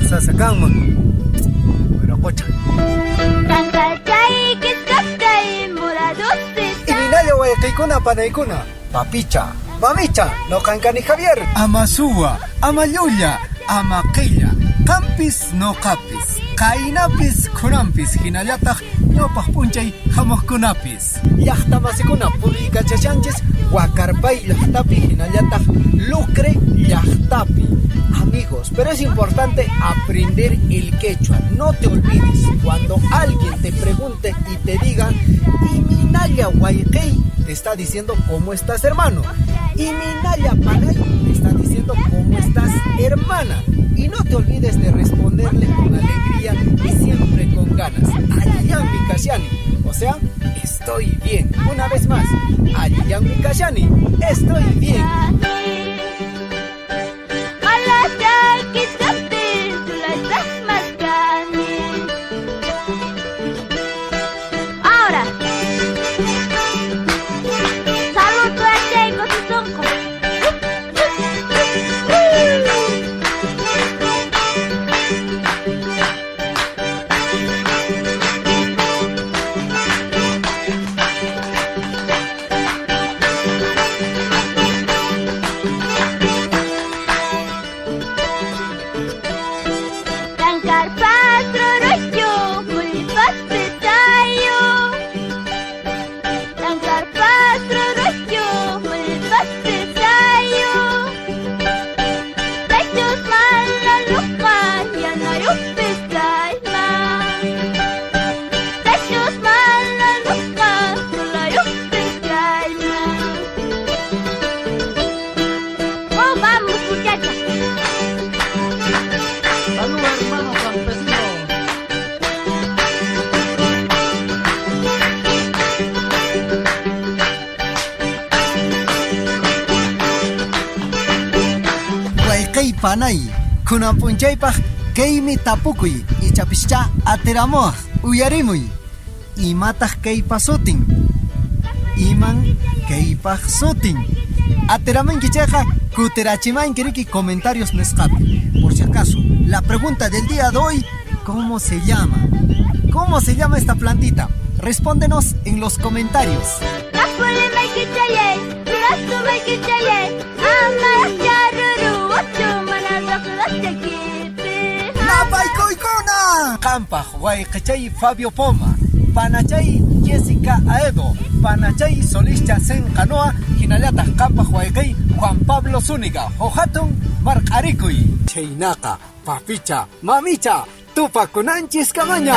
Sasa kanman. Wiraqocha. Imaynalla wayqiykuna panaykuna, papicha, mamicha, noqan kani Javier. Ama suwa, ama llulla, ama qilla, qampis noqapis, qaynapis khunanpis hinallataq ñawpaq p'unchay hamuqkunapis. Llaqtamasikuna puriykachashanchis Huacarpay llaqtapi hinallataq Lucre llaqtapi. Amigos, pero es importante aprender el quechua. No te olvides, cuando alguien te pregunte y te diga, Imaynalla wayqiy, te está diciendo cómo estás hermano. Imaynalla panay, te está diciendo cómo estás hermana. Y no te olvides de responderle con alegría y siempre con ganas. Allillanmi kashani. O sea, estoy bien. Una vez más, Allillanmi kashani. Estoy bien. Ahora. Salud con. Oh, vamos, muchacha. Saludos, hermano campesino. Wayqiy panay, kunan p'unchaypaq kaymi tapukuy ichapischa atiramuwaq uyarimuy. Imataq kaypa sutin? Iman kaypaq sutin? Atiramunki chayqa kutirachimanki riki comentarios nisqapi. Por si acaso, la pregunta del día de hoy, ¿cómo se llama? ¿Cómo se llama esta plantita? Respóndenos en los comentarios. Napaykuykuna! Qampaq wayqichay Fabio Poma, panachay Jessica Aedo, panachay Solischa Senqanoa, hinallataq qampaq wayqiy Juan Pablo Zúñiga, huk hatun marq'arikuy. Chhaynaqa, papicha, mamicha, tupakunanchis kamaña.